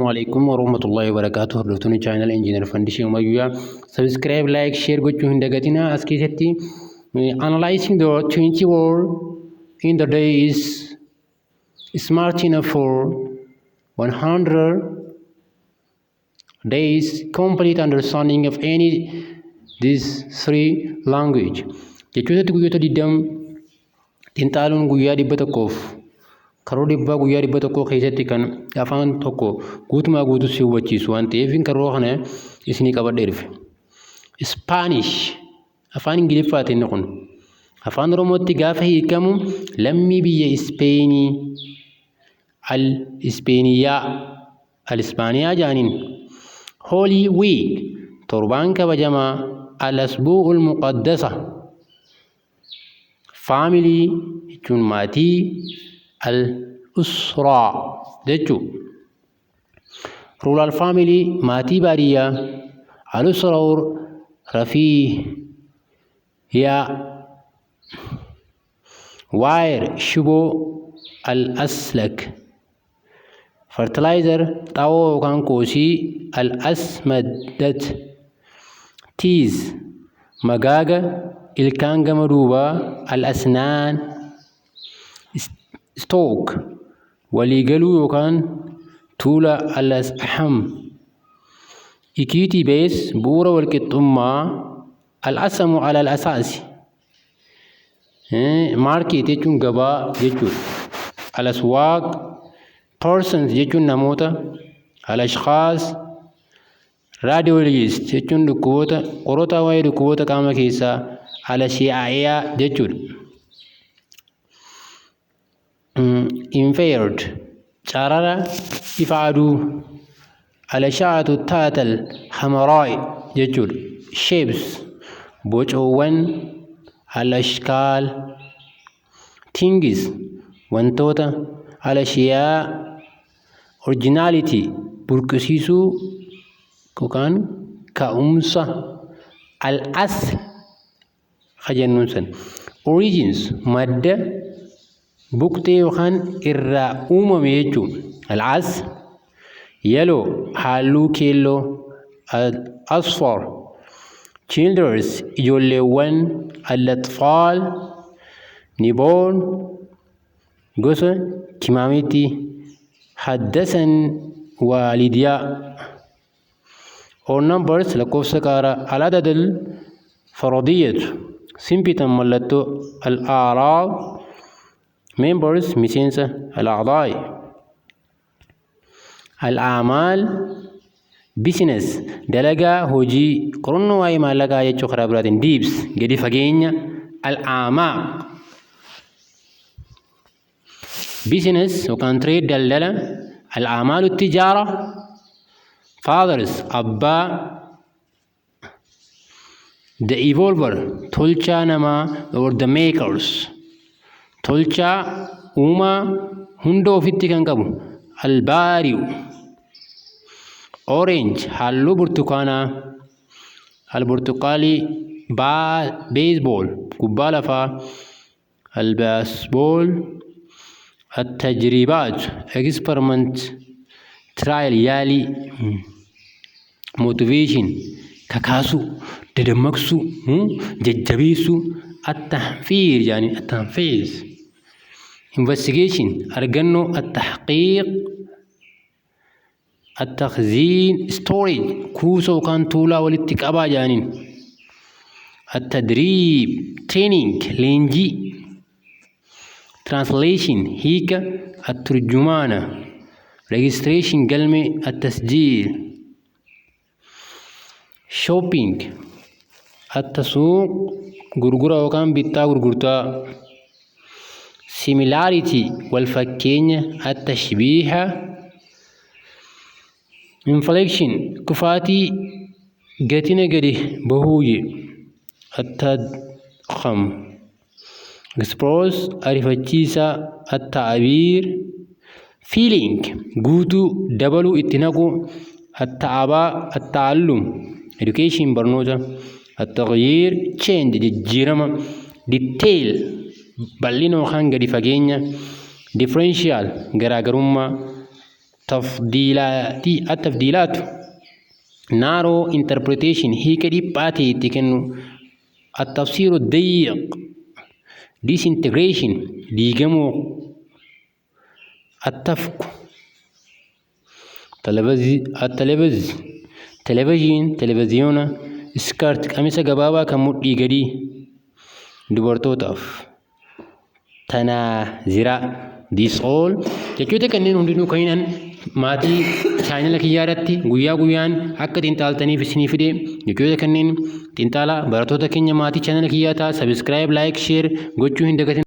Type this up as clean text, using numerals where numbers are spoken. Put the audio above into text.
Alaikum warahmatullahi wabarakatuh. Hordoftoonni channel Engineer Fandishee Umayyuyaa, subscribe, like, share gochuu hin dagatinaa. As keessatti analyzing the 20 word in the day is smart enough for 100 days complete understanding of any these three language. Jechootatti guyyoota 20 xiinxaaluun guyyaa 100f karoora 100 guyyaa 100 keessatti kan afaan tokko guutumaa guutuu si hubachiisu waan ta'eef, karoora kana isinii qabadhee dhufe. Spanish afaan Ingiliffaati. Inni kun afaan Oromootti gaafa hiikamu lammii biyya Ispeenii, al Ispeeniyaa, al Ispaaniyaa jaaniin. Holy Week torbaan kabajamaa, al asbuu'ul muqaddasa. Family jechuun maatii, al usraa jechuu. Rural family maatii baadiyyaa, al usra rafiiyaa. Wire shiboo, al aslak. Fertilizer xaa'oo yookaan koosii, al asmaddat. Teeth magaaga ilkaan gama duubaa, al asnaan. Stock waliigaluu yookaan tuula, al asham. Equity base bu'uura walqixxummaa, al asamu ala al asaasi. Market jechuun gabaa jechuudha. Al aswaaq. Persons jechuun namoota, al ashkhaas. Radiologist jechuun dhukkuboota qorataa waa'ee dhukkuboota qaama keessaa, al ashi'aayaa jechuudha. Infrared carara ifa aduu, al-asha'atu taatal hamaraa'i jechuudha. Shapes bocoowwan, al-ashkaal. Things wantoota, al-ashiyaa. Originality burqisiisuu yookaan ka'umsa, al-asl ka jennuun san. Origins madda, buqxee yookaan irraa uumame jechuudha. Al-asl. Yellow halluu keelloo, al-asfar. Children ijoolleewwan, al-atfaal. Newborn gosa kimaamitti haddasan waalidiyaa. Odd numbers lakkoofsa qaaraa, al-adad al-faradiyatu. Symptom mallattoo, al-a'raad. Members miseensa, al-a'daa'i. Al-a'maal. Business dalagaa, hojii, qorannoo waa'ee maallaqaa jechuu karaa biraatiin. Depth gadi fageenya, al-a'maaq. Business yookaan trade daldala, al-a'maalu tijaara. Fathers abbaa. The evolver tolchaa namaa or the makers tolchaa, uumaa hunda ofitti kan qabu, albaari'u. Orange halluu burtukaanaa, alburtuqaalii. Baseball kubbaa lafaa, albaasbool. التجريبات experiment, trial yaalii. Motivation kakaasuu, dadammaqsuu, jajjabeessuu, التحفيز jedhanii التحفيز. Investigation argannoo, التحقيق. التخزين storage kuusa yookaan tuulaa walitti qabaa jedhaniin. التدريب training leenjii. Translation hiika, الترجمانة. Registration galmee, التسجيل. Shopping التسوق gurgura yookaan bittaa, gurgurtaa. Similarity wal fakkeenya, التشبيه. Inflation kufaatii gatina gadi bahuu, التضخم. Express ariifachiisaa, التعبير. Filling guutuu, dabaluu, itti naquu, التعلم. Education barnoota. التغيير change jijjiirama. Detail bal'ina yookaan gadi fageenya. Differential garaagarummaa. Tafdiilaati, at-tafdiilaatu, narrow interpretation, hiika dhiphaa ta'e itti kennu. At-tafsiiru dayiq. Disintegration, diigamuu. Attafku, at-televez, television, televiziyoona. Skirt, qamisa gabaabaa kan mudhii gadii dubartootaaf. Tanaaziraa. This all, jechoota kanneen hundinuu kan hinan maatii chaanala kiyyaa irratti guyyaa guyyaan akka xiinxaltaniif isinii fide. Jechoota kanneen xiinxalaa, barattoota keenya maatii chaanala kiyyaa ta'a. Subscribe, like, share gochuu hin dagatin.